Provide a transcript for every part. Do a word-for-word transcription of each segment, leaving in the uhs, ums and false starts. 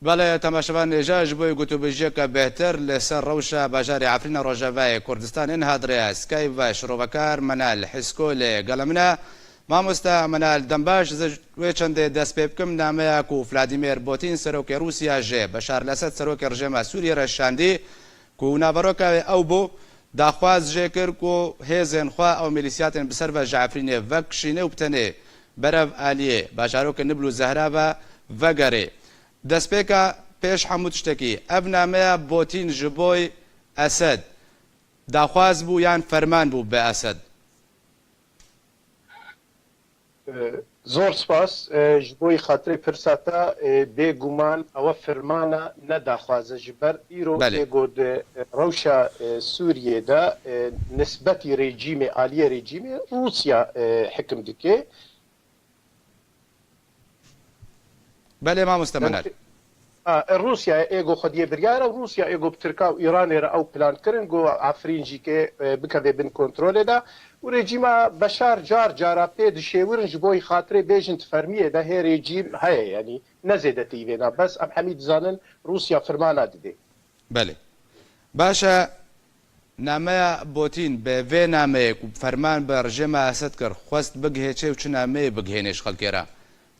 Belê, temaşevan hêja ji bo gotûbêjiyeke bêhtir li ser rewşa bajarê Efrîna Rojavayê Kurdistanê niha di rêya Skype ve şirovekar Menal Hisko li gela min e. Mamoste Menal, dembaş, ez ji wê çendê dest pê bikim. Nameya ku Vladimir Putin, serokê Rûsya, ji Beşar el-Esed, serokê rejêma Sûriyê re şandî, ku naveroka wê ew bû, daxwaz jê kir ku hêzên xwe ew milîsiyatên bi ser ve ji Efrînê vekişîne û bi tenê berev aliyê bajarokên Nibl û Zehra ve vegerê. Destpêka pêş hemû tiştekî, ev nameya Putin ji boy Esed daxwaz bû yan ferman bû bi Esed? E, Zor spas, e, ji bo xatirê pirsa te, e, bêguman ewe firmana ne daxwaze, ji ber îro Belê. Ê got, e, rewşa, e, Sûriyê de, e, nisbetî rejîmê, aliyê rejîmê Rûsya, e, hikim dike. Belê, mamoste Menal. A, e, Rûsya ê go xwediyê biryar e, Rûsya ê go bi Tirka û Îranê re ew plan kirin, go Efrîn jî ke, e, bikeve bin kontrolê de. Û rejîma Beşar car cara pê dişêwirin ji bo xatirê bêjin di fermiyê de hê rejîm heye, yanî ne zêdetî vêna. Bes em hemî dizanin Rûsya firmana dide. Belê. Baş e, nameya Putin bi vê nameyê ku ferman bi rejêma Esed kir, xwest bigihê çê û çi nameyê bigihênê ji xelkê re?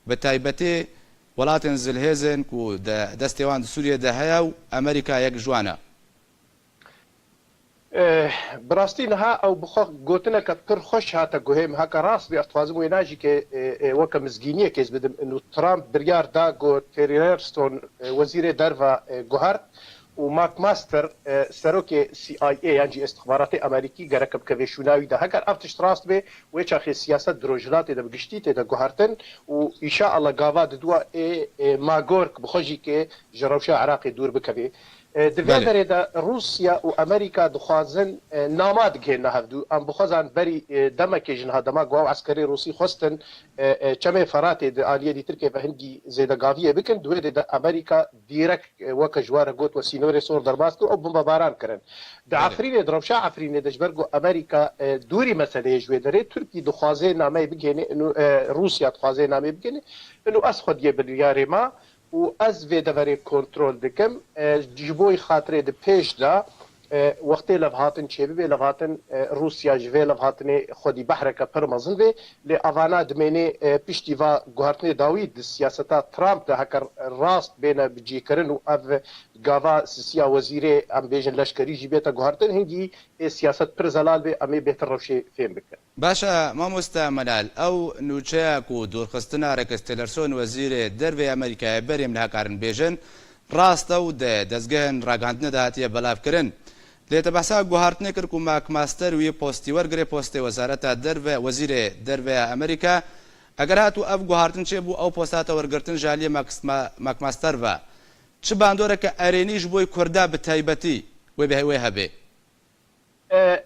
Bi taybetî welatên zilhêzên ku de-, destê wan di Sûriyê de heye û Amerîka yek ji wan e. Eh, bi rastî niha ew bi xwe gotineke pir xweş hate guhê min. Heke rast bê, ez dixwazim wêna jî ke, eh, eh, weke mizgîniyek ez bidim. Û Trump biryar da ku Terry Robertson, eh, wezîrê derve, eh, guhert û Mark Master, eh, serokê C I A yan jî îstixbaratê Amerîkî gereke bikeve şûna wî de. Heger ev tişt rast bê, wê çaxê siyaset di rojhilatê de bi giştî tê de guhertin û înşaallah gava diduwa ê, ê Magork bi xwe jî ke ji rewşa Iraqê dûr bikeve. E, di vê Belê. Derê de Rûsya û Amerîka dixwazin, e, nama digihêne hevdû. Em bixwazan berî, e, demekê ji niha dema ku ew eskerê Rûsî xwestin, e, e, çemê Feratê di aliyê dîtirkê ve hingî zêdegaviyê bikin. Di wê dê de Amerîka dîrek, e, weke ji we re got, we sînorê sor derbas kir û bombebaran kirin. Di Belê. Efrînê, di rewşa Efrînê de ji ber ku Amerîka, e, dûrî meseleyê ji wê derê, Tirkî dixwaze nameyê bigihêne, û, e, Rûsya dixwaze nameyê bigihêne, û ez xwediyê biryarê ma. Û ez vê deverê kontrol dikim. E, ji bo xatirê di pêş de, e, wextê levhatin çêbibe, levhatin, e, Rûsya ji vê levhatinê xwedî behreke pir mezin bê. Lê evana dimênê, e, piştî va guhertinê dawî di siyaseta Trump de heke rast bêne bicîkirin û ev gava sisiya wezîrê, em bêjin leşkerî jî bête guhertin, hingî ê siyaset pir zelal bê, em ê bêtir rewşê fêm bikin. Baş e, mamoste Melal, ew nûçeya ku dûrxistina Rex Tillerson, wezîrê dervê Amerîkayê, berê em niha karin bêjin, rast e û di dezgehên ragihandinê de hatiye belavkirin. Lê te behsa guhartinê kir ku McMaster wî postî wergirê postê wezareta derve, wezîrê derve ya Amerîka. Eger hatû ev guhartin çêbû, ew posta te wergirtin ji aliyê Max-, Ma-, McMaster ve, çi bandoreke erênî ji bo Kurda bi taybetî wê be-, wê hebê? E,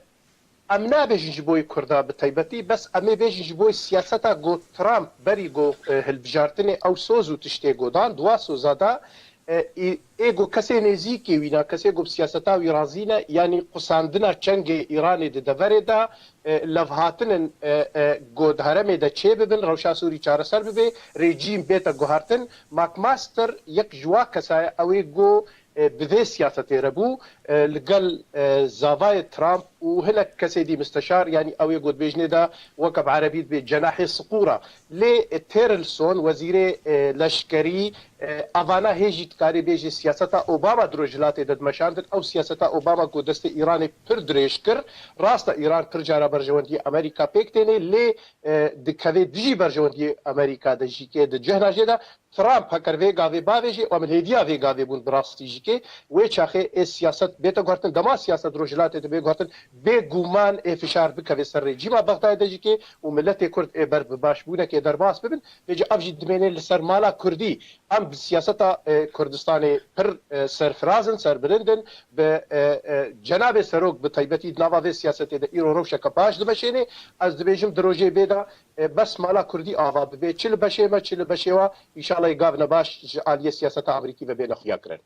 em nabêjin ji bo Kurda bi taybetî, bes em ê bêjin ji bo siyaseta ku Trump berî ku, e, hilbijartinê ew soz û tiştê ku dan, di wa soza de, e, ê, ê ku kesê nêzîkê wî ne, kesê ku bi siyaseta wî razî ne, yanî qusandina çengê Îranê di deverê de, e, levhatinin, e, e, ku di herêmê de çê bibin, rewşa Sûrî çareser bibe, rejîm bête guhertin. McMaster yek ji wa kesa ye, ew ê ku e, bi vê siyasetê re bû, e, li gel, e, zavayê Trump û hinek kesê dî misteşar, yanî ew ê gotbêjnê de weke bi erebî dibê cenahê siqûra. Lê, e, Tillerson, wezîrê, e, leşkerî, e, evana hê jî dikarê bêjê siyaseta Obama di rojhilatê de dimeşandin. Ew siyaseta Obama ku destê Îranê pir dirêj kir. Rast e, Îran pir cara berjewendiyê Amerîka pêk tênê, lê, e, dikeve dijî berjewendiyê Amerîka de jî ke di cihna jê de Trump heker vê gavê bavêjê, û em hêviya vê gavê bûn bi rastî jî ke wê çaxê ê siyaset bête guhertin, dema siyaset rojhilatê de bê guhertin, bê guman ê fişar bikeve ser rejîma Bexdayê de jî ke û miletê Kurd ê ber bi başbûnekê derbas bibin. Vêca ev jî dimêne li ser mala Kurdî. Em bi siyaseta, e, Kurdistanê pir, e, serfiraz in, serbilind in. Bi, e, e, cenabê serok bi taybetî di nava vê siyasetê de îro rewşeke baş dimeşêne. Ez dibêjim di rojê bê de E, bes mala Kurdî ava bibe, çi li beşê me, çi li beşê wa, înşallah ê gavine baş ji aliyê siyaseta Amerîkî ve bêne xuya kirin.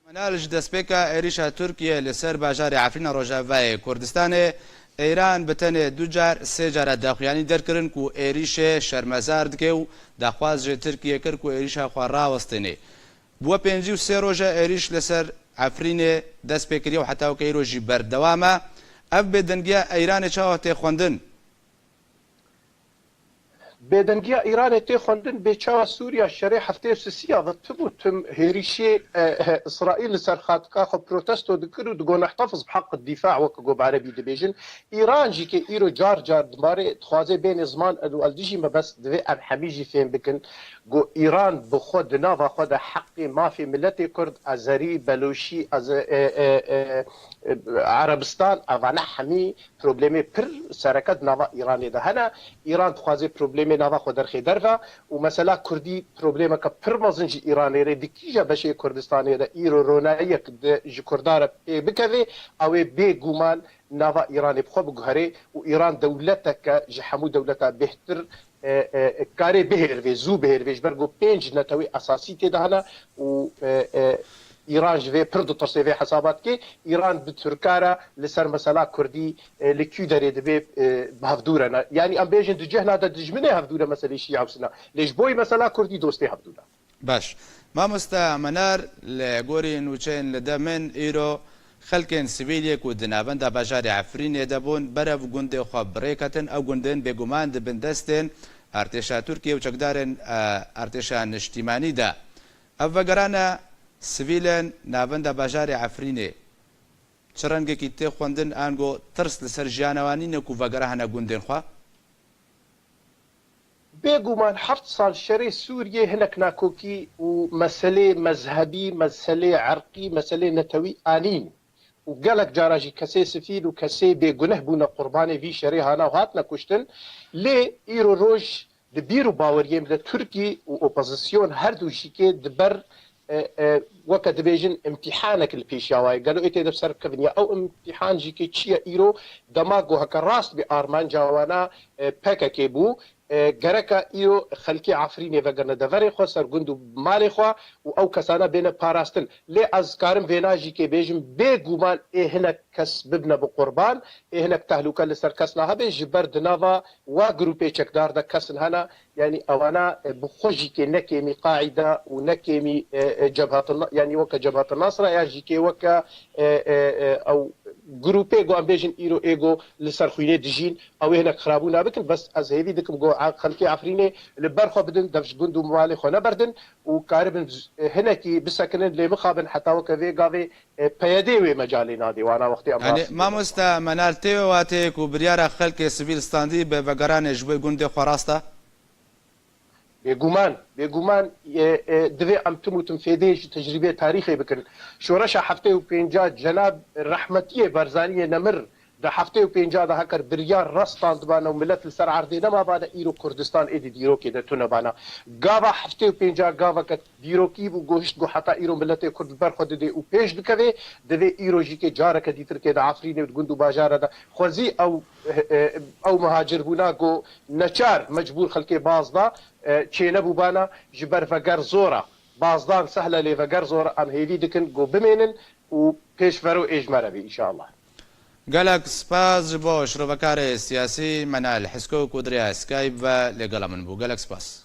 Menal, ji destpêka êrîşa Tirkiye li ser bajarê Efrîna Rojavayê Kurdistanê, Îran bi tenê du car, sê cara daxuyanî derkirin ku êrîşê şermezar dike û daxwaz ji Tirkiye kir ku êrîşa xwe rawestêne. Bû pêncî û sê roj e êrîş li ser Efrînê dest pê kiriye û heta weke îro jî berdewam e. Ev bêdengiya Îranê çawa tê xwendin? Bêdengiya Îranê tê xwendin bê çawa Sûriya şerê heftê û sisiya ve tim û tim hêrîşê, e, e, Îsraîl li ser xatika xwe protesto dikir û digot, "Nehtafiz bi heqq dîfa", weke ku bi erebî dibêjin. Îran jî ke îro car car dimarê dixwaze bêne ziman û el dijî me, bes divê em hemî jî fêm bikin ku Îran bi xwe di nava xwe de heqê mafê miletê Kurd, Azerî, Beloşî, Ez-, e, e, e, e, Erebistan, evane hemî problemê pir sereke di nava Îranê de hene. Îran dixwaze problemê nava xwe derxê derve û mesela Kurdî problemeke pir mezin ji Îranê re di kîja beşê Kurdistanê de îro ronayiyek di ji Kurda re pê bikeve, ew ê bêguman nava Îranê bi xwe biguherê û Îran dewleteke ji hemû dewleta bêhtir, e, e, karê bihêrvê, zû bihêrvê, ji ber ku pênc netewê esasî tê de hene û, e, e, Îran ji vê pir ditirse, vê hesaba dike. Îran bi Tirka re li ser mesela Kurdî, e, li kî derê dibe, e, bi hevdû re ne. Yanî em bêjin di cihna de dijminê hevdû ne meselê Şîa û Sina. Lê ji bo yî mesela Kurdî dostê hevdû ne. Baş. Mamoste Menar, li gorî nûçeyên li dem in, îro xelkên sivîl yê ku di navenda bajarê Efrînê de bûn, berev gundê xwe bi rê ketin. Ew gundên bêguman di bin destên artêşa Tirkiyê û çekdarên, e, artêşa niştîmanî de. Ev vegerane sivîlên navenda bajarê Efrînê çi rengekî tê xwendin, ango tirs li ser jiyana wan nîne ku vegerahane gundên xwe? Bêguman heft sal şerê Sûriyê hinek nakokî û meselê mezhebî, meselê erqî, meselê netewî anîn û gelek cara jî kesê sivîl û kesê bêguneh bûne qurbanê vî şerê hana û hatine kuştin. Lê îro roj di bîr û baweriyê min de Tirkî û opozîsyon her du jî kê di ber, e, e, weke dibêjin îmtîhanek li pêşiya wa ye. Gelo ê tê de bi ser bikevin ya? Ew îmtîhan jî kê çi ye îro? Dema ku heke rast bê armanca wana, e, P K K bû, e, gereka îro xelkê Efrînê vegirine deverê xwe, ser gund û malê xwe û ew kesana bêne parastin. Lê ez karim vêna jî kê bêjim, bêguman ê hinek kes bibine bi qurban, ê hinek tehlûke li ser kesna hebe, ji ber di nava wa grûpê çekdar de kesin hene, yanî ewana, e, bi xwe jî kê ne kêmî Qaîde û ne kêmî, e, e, Cebhatun-, yanî weke Cebhatun Nasra, yan jî kê weke, e, e, e, ew grûpê ku em bêjin îro ê ku li ser xwînê dijîn, ew ê hinek xirabûna bikin. Bes ez hêvî dikim ku a-, xelkê Efrînê li ber xwe bidin, dev ji gund û malê xwe neberdin û karibin, e, hinekî bisekinin, lê mixabin heta weke vê gavê, e, P Y D wê mecalê nadê wana wextê em Yanî, rast mamoste Menar, tê wê wateyê ku biryara xelkê sivîl standî bi vegeranê ji bo gundê xwe rast e? Bêguman, bêguman, e, e, divê em tim û tim fêdê ji tecrîbê tarîxê bikin. Şoreşa heftê û pênca cenab rehmetiyê Barzaniyê nemir di heftê û pênca de heker biryar rast standibane û milet li ser erdê nemabane, îro Kurdistan êdî dîrokê de tune bana. Gava heftê û pênca gaveke dîrokî bû, gohişt ku heta îro miletê Kurd li ber xwe didê û pêş dikeve, divê îro jî kê careke dîtir kê di Efrînê û di gund û bajara de xwezî ew, e, e, ew muhacir bûna ku neçar mecbûr xelkê baz da, e, çênebûbana ji ber veger zor e. Bazdan sehle lê veger zor e, em hêvî dikin ku bimênin û pêşvero ê ji me re bê, înşallah. Gelek spas ji bo şirovekarê siyasî Menal Hisko ku di rêya Skype ve lêgela min bû. Gelek spas.